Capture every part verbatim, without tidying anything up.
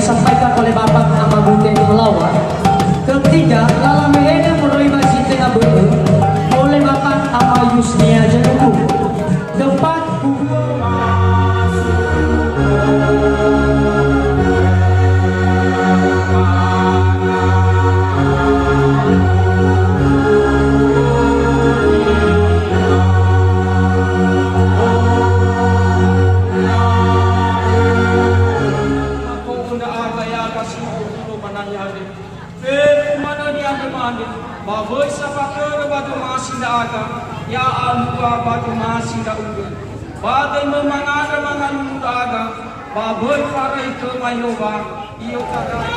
Sampaikan oleh Bapak Ama Gute Melawa. Ketiga, lala mehede moroi ba si tenga bö'ö, oleh Bapak Ama Yusnia Januku. Keempat, Fefu manö ni'andrö-mandrö, ba wöi sa fakhörö ba zomasi ndra'aga, ya'alua ba zomasi ndra'ugö. Ba döi mö mangandrö mangalulu ndra'aga, ba wöi faröi khöma Yehowa, i'otarai.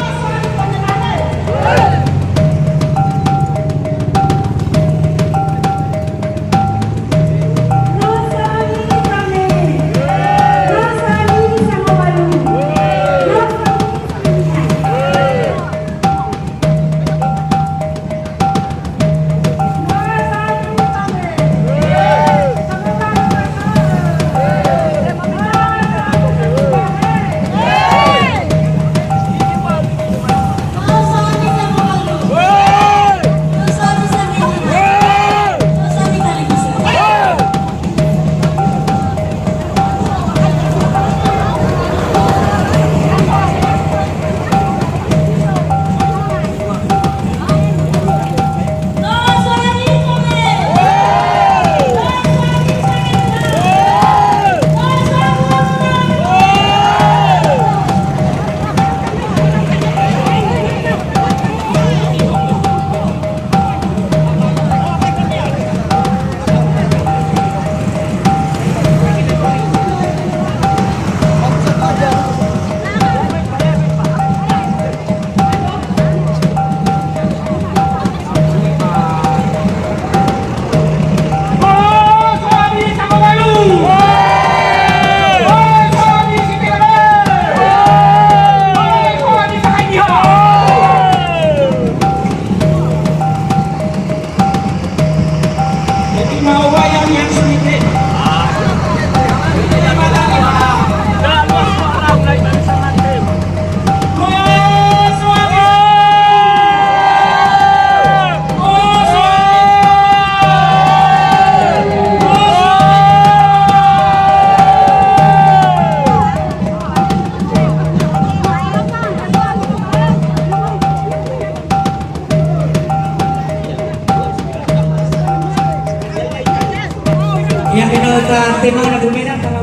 Ya, kita, kita tema anak bumi dah, kalau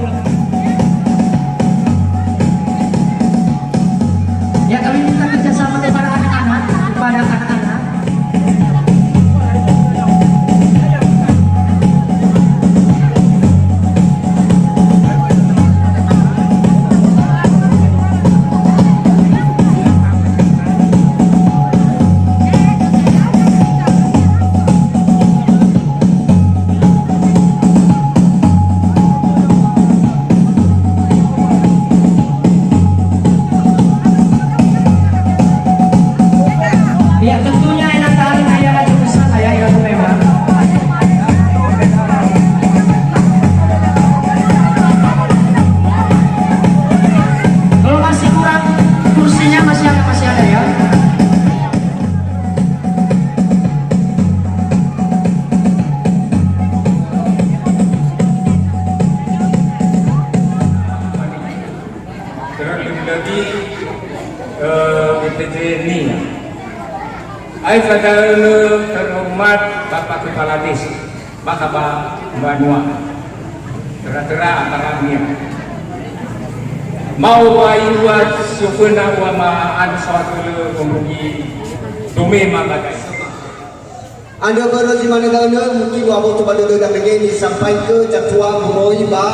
Ya, kami minta kerjasama daripada anak-anak, kepada anak-anak. Ya, tentunya enak tahan, ya, maju ke sana, ya, ya, memang. Kalau masih kurang kursinya, masih ada, masih ada, ya. Terlebih-lebih, eh, B P J Nia. Aefa da'ö terhormat Bapak Kepala Desa, bakha ba mbanua. Tera-tera antara nia. Mau wa iwa soföna wa ma anu sawa tölö gombogi dome ma badai. Andrö börö zi manö da'ö, mungkin wa aboto ba dödöda mege nisampaikö zatua moroi ba,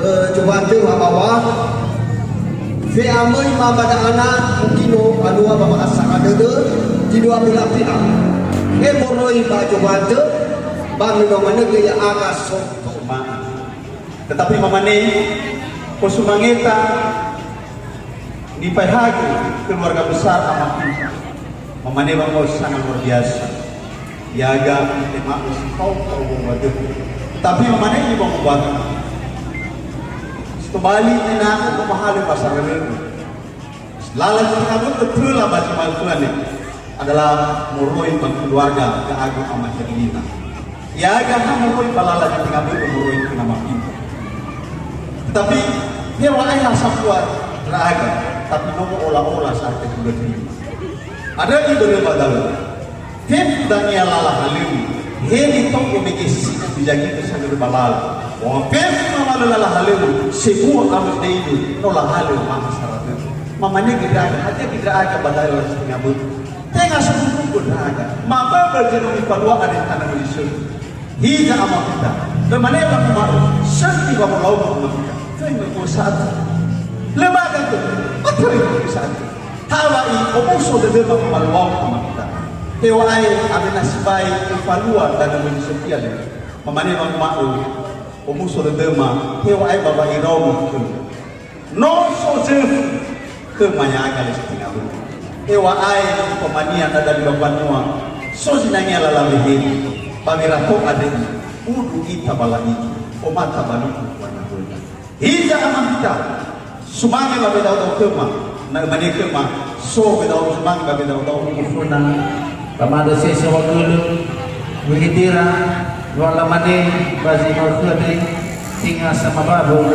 eh, Jowantö Habawa. Fe'amöi ma ba da'ana, mungkin no alua ba wa'asara dödö, zi dua belah pihak. He moroi ba Jowantö, ba me no manö gö ya'aga soto ma. Tetapi mamane, posumangeta nifaehagö keluarga besar Ama Pintu. Mamane wangau sangat luar biasa. Yaga tema si fao-fao wa'ö. Tetapi mamane ini wangau bagi. Setobali ena'ö pemahalö pasarelegu. Lala zi tenga bö'ö töla ba zi ma'ökhö andre adalah moroi ba keluarga Ga'agu Ama Herlina. Ya'aga ha moroi ba lala zi tenga bö'ö moroi khö nama pinta. Tetapi, heŵa'ae ha sambua ndra'aga, tapi no mo'ola-ola saat kedua terima. Andrö ibörö ba da'ö. Fefu dania lala halöŵö, he nitongo mege si si'o bizagi tersandöri ba lala. Wa fefu mawalö lala halöŵö, sebua awö deidu, no lahalö maha sara dödö. Mamane gö ndra'aga, hadia gö ndra'aga ba da'ö lala zi tenga bö'ö. Tenga sofu-fufu ndra'aga, maböbö zi no mifalua andre tanö möi sökhi. Hiza ama ita, lö mane wanguma'ö, sökhi wamolaumö ama ita. Töi möi sa'atö. Lö ba gato, ba töi möi sa'atö. Tawa'i omuso dödöma famaluau khöma ita. Heŵa'ae awena sibai öfalua danö möi sökhi andre. Mamane wanguma'ö, omuso dödöma, heŵa'ae ba wa'iraono khöma. No so zöfu khöma ya'aga lö zi tenga bö'ö. Heŵa'ae upamania na dali ba mbanua, so zinangea lala wehede, ba werato andre, udu ita ba la'igi, omata ba luku wanahöna. Hiza ama ita, sumange ba bedau-dau khöma, na ömane khöma, so bedau sumange ba bedau-dau. Oföna, ba mada sese wagölö, wehedera, lua lamane, ba zi ma'ökhö andre, tenga samabawo,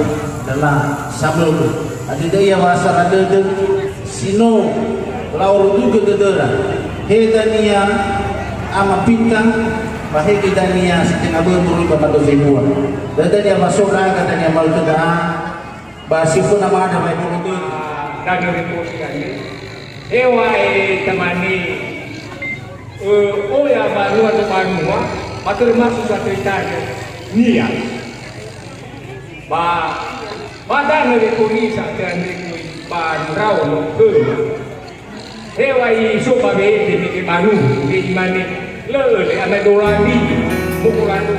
lala samöbö. Hadia da'ö ya wa sara dödö, si no la'orogugö dödöra. He dania ama pinta, ba he gö dania si tenga bö'ö moroi ba mada zebua. Dödö dania wa so ndra'aga dania ma'ökhö da'a, ba si föna mada ba ebolo dödö. Danö repoti andre. Heŵa'ae tamane, ö, oya banua to banua, ba termasuk sa'atö ita andre, nia. Ba, ba danö repoti sa'atö andre, ba ndraono khöma. Heŵa'ae so ba wehede mege baru, me imane, lö'ö le ana dolani, mokolanu.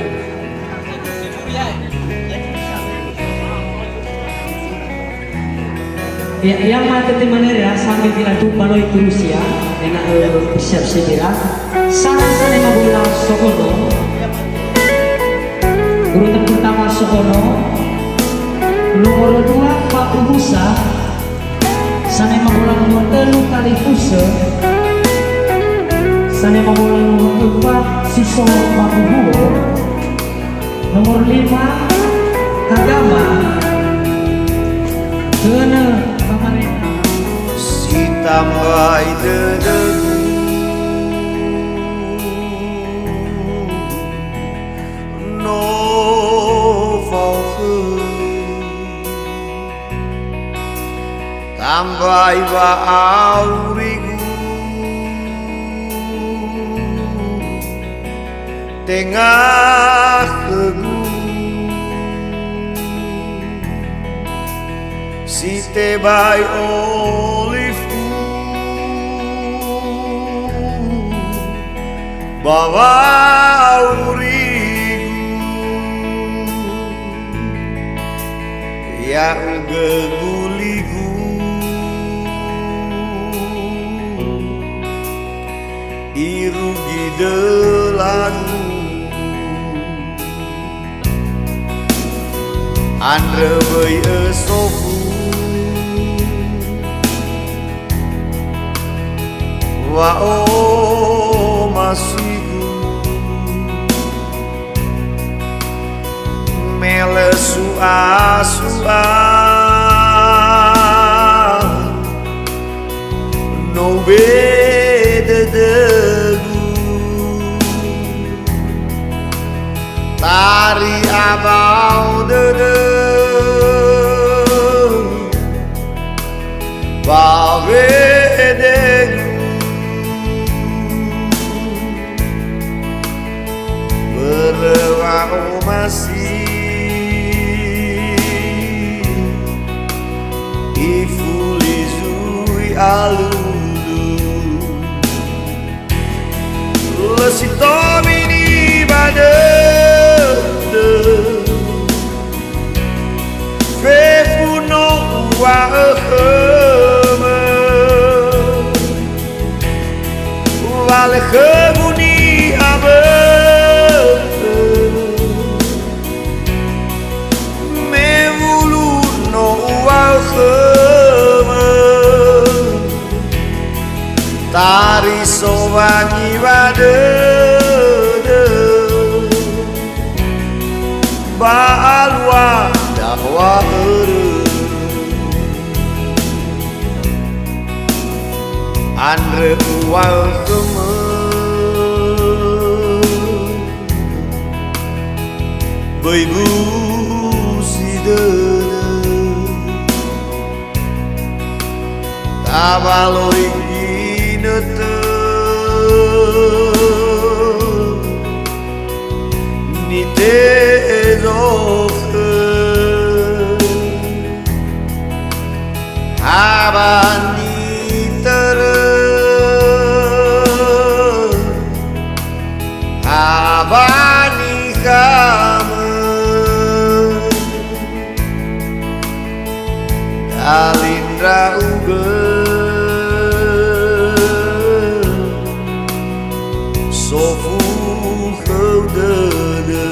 Ya, ya mate te manere ya, sambil dilanjut baloi turusia, ena'ö bersiap-siap ira. Sana sane mabola so'ono. Urutan pertama so'ono. Nomor dua, Pak Ubusa. Sane mabola nomor tölu, Talifusö. Sane mabola nomor empat, Siso Mabubuo. Nomor lima, Agama. Enö, Pamarenta. Si tambai dödögu no fao khöu. Tambai wa'aurigu, tenga khögu, si tebai olifu ba wa'aurigu. Ya'ugö guligu, irugi dölagu. Andrö böi ösofu, wa'omasigu. Me lö su'a-su'a, no ube dödögu. Tari abao dödö ba wehedegu. Börö wa'omasi, ifuli zui alulu. Lö si tobini ba dödö, fefu no uŵa'ö khömö. Wa lö khögu niha bö'ö, me wulu no uŵa'ö khömö. Tariso wangi wa dödö, ba alua dahua'örö. Andrö uŵa'ö khömö, böi busi dödö. Tabaloi ginötö, nite'e zokhö, ha ba nitörö, ha ba nikhamö. Dali ndra'ugö, sofu khöu dödö.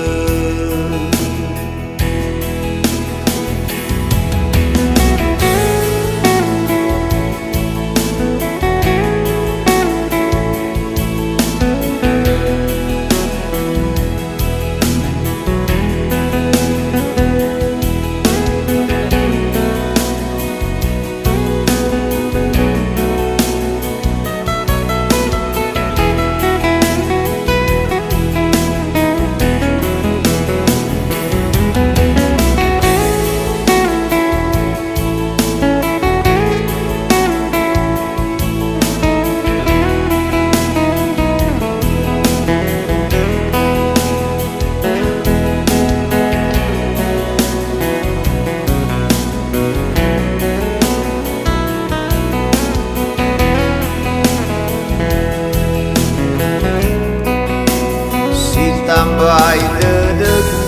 Si tambai dödögu,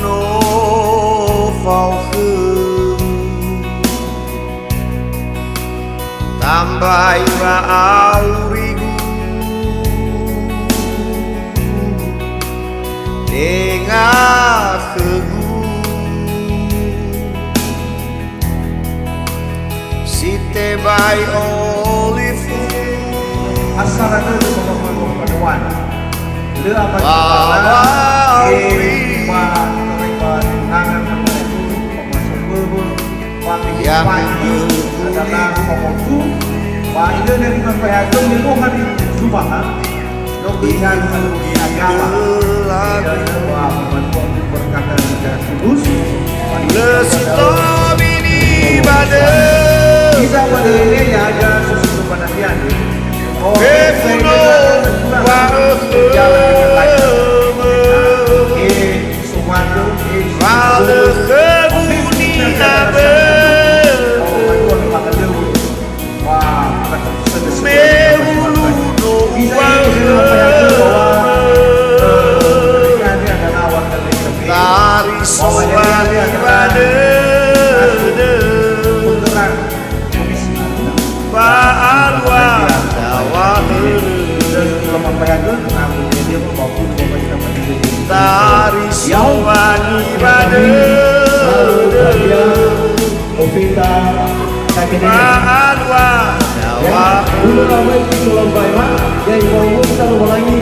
no fao khöu. Tambai wa'aurigu, tenga khögu. Si tebai olifu. Asara dödö ba mbanua Padoan. Lö abadi ba, eh, ba, ba, ba, tangan, tangan, tangan, tangan, tangan, yang adalah pemogu. Ba ilö neri memperhatikan di rumah, ha? Lö si tobini ba dödö. Febuno wa'ö khömö. Wa lö khögu niha bö'ö. Mehulu no uŵa'ö khömö. Tariso wangi wa dödö, ba alua daŵa'ö. Tariso wangi wa dödö. Ba alua daŵa'ö. Ulo awai kita lomba, ya, ya, ibu-ibu kita lomba lagi.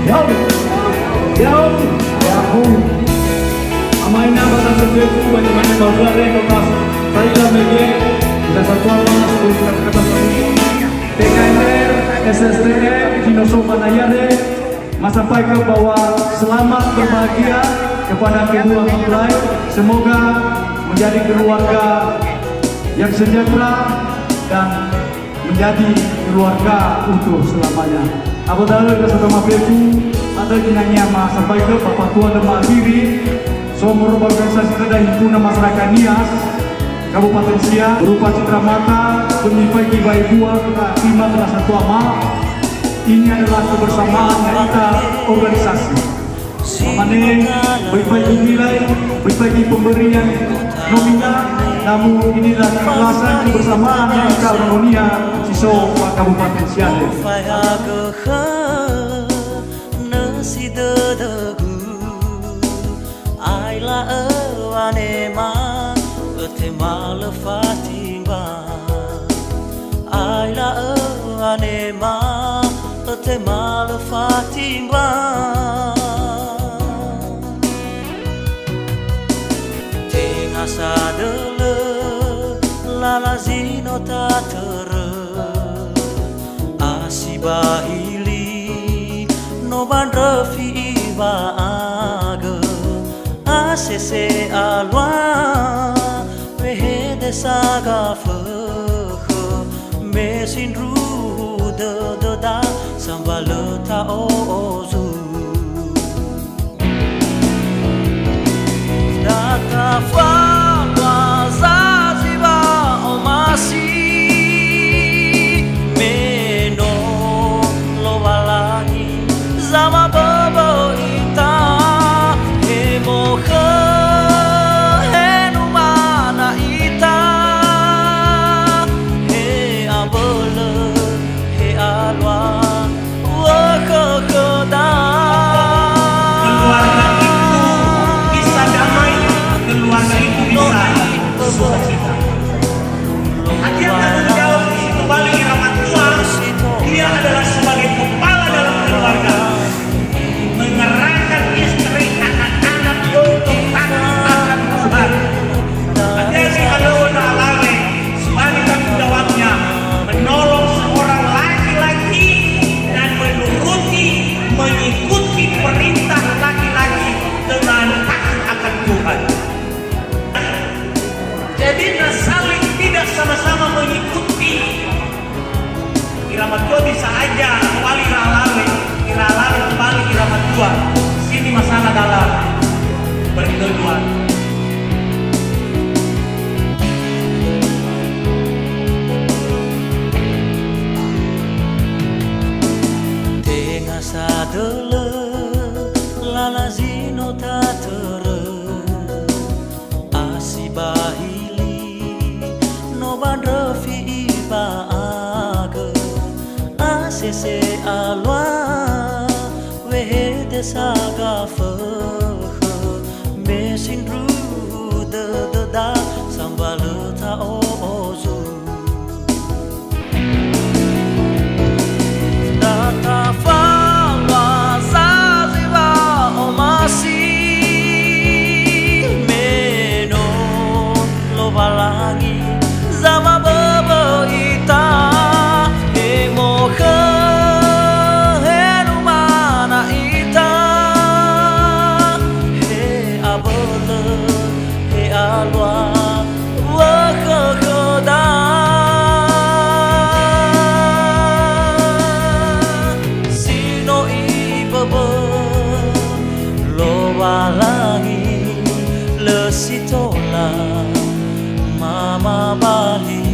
Yau. Yau. Yau. Amaina ba tasöföfu, ba zi mane ba hulö re, kota Saila mege, kita satuan mas, kita kata satu. T K M R, S S T M, Kinoso Banayare, Masampaikan bahwa selamat berbahagia kepada kedua mempelai. Semoga menjadi keluarga yang sejahtera dan menjadi keluarga utuh selamanya. Abu Dara dan saudara Mapefu, ada jenanya masampaikan Bapak Tua Demak Siri, Somoro organisasi khöda himpuna masyarakat Nias, Kabupaten Siak, berupa cendramata, penyipai kibai buah, kena terima terasa tua ma. Ini adalah kebersamaan yang kita organisasi. Mamane, bagi pagi nilai, bagi pagi pemberian nominal, namun inilah keikhlasan kebersamaan yang kita harmonia, siso Pak Kabupaten Siak. Nösi dödögu. Aila'ö wanema, ötema lö fa-, Anema ötema lö fatimba. Tenga sadölö lala zi no tatörö. Asi bahili no ba ndröfi iŵa'agö. Asese alua wehede sa gafökhö. Me sindruhu dödöda sambalö ta'ozu. Da tafalua zazi wa'omasi, me no Lowalangi zamaböbö ita, he mokhö, he numana ita, he abölö, he alua, wökhökhöda. Keluarga itu bisa damai, keluarga itu bisa sukacita. Hadia tanggung jawab kembali ira matua, dia adalah sebagai kepala dalam keluarga, mengerahkan istri, anak-anak untuk taat akan Tuhan. Hadia si halöŵö na alawe, sebagai tanggung jawabnya menolong seorang laki-laki dan menuruti, mengikuti perintah laki-laki dengan taat akan Tuhan. Jadi, na saling tidak sama-sama mengikuti, ira matua bisa aja kembali ira alawe, ira alawe kembali ira matua. Sini masalah dalam perjodohan. Tenga sadölö lala zi no tatörö. Asi bahili no ba ndröfi iŵa'agö, asese alua wehede sa gafökhö, me sindruhu dödöda sambalö ta'ozu. Da tafalua zazi wa'omasi, me no Lowalangi zamaböbö ita, he mokhö, he numana ita, he abölö, he alua, wökhökhöda. Si no iböbö Lowalangi, lö si tola mamabali.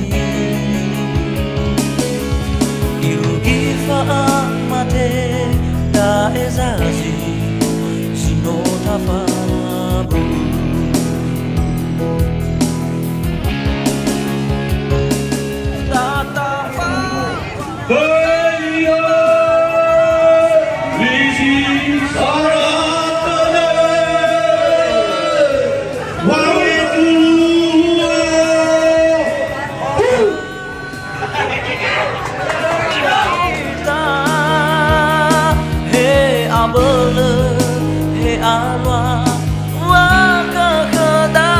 Irugi fa'amate, da'e zazi si no tafabu'u. He abölö, he alua, wökhökhöda.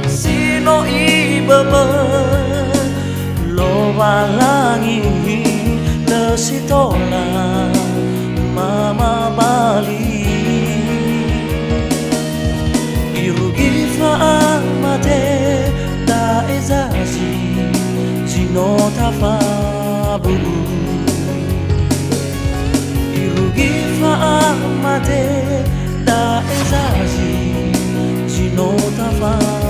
Si no iböbö Lowalangi, lö si tola mamabali. Irugi fa'amate, da'e zazi si no tafabu'u. Irugi fa'amate, da'e zazi si no tafabu'u.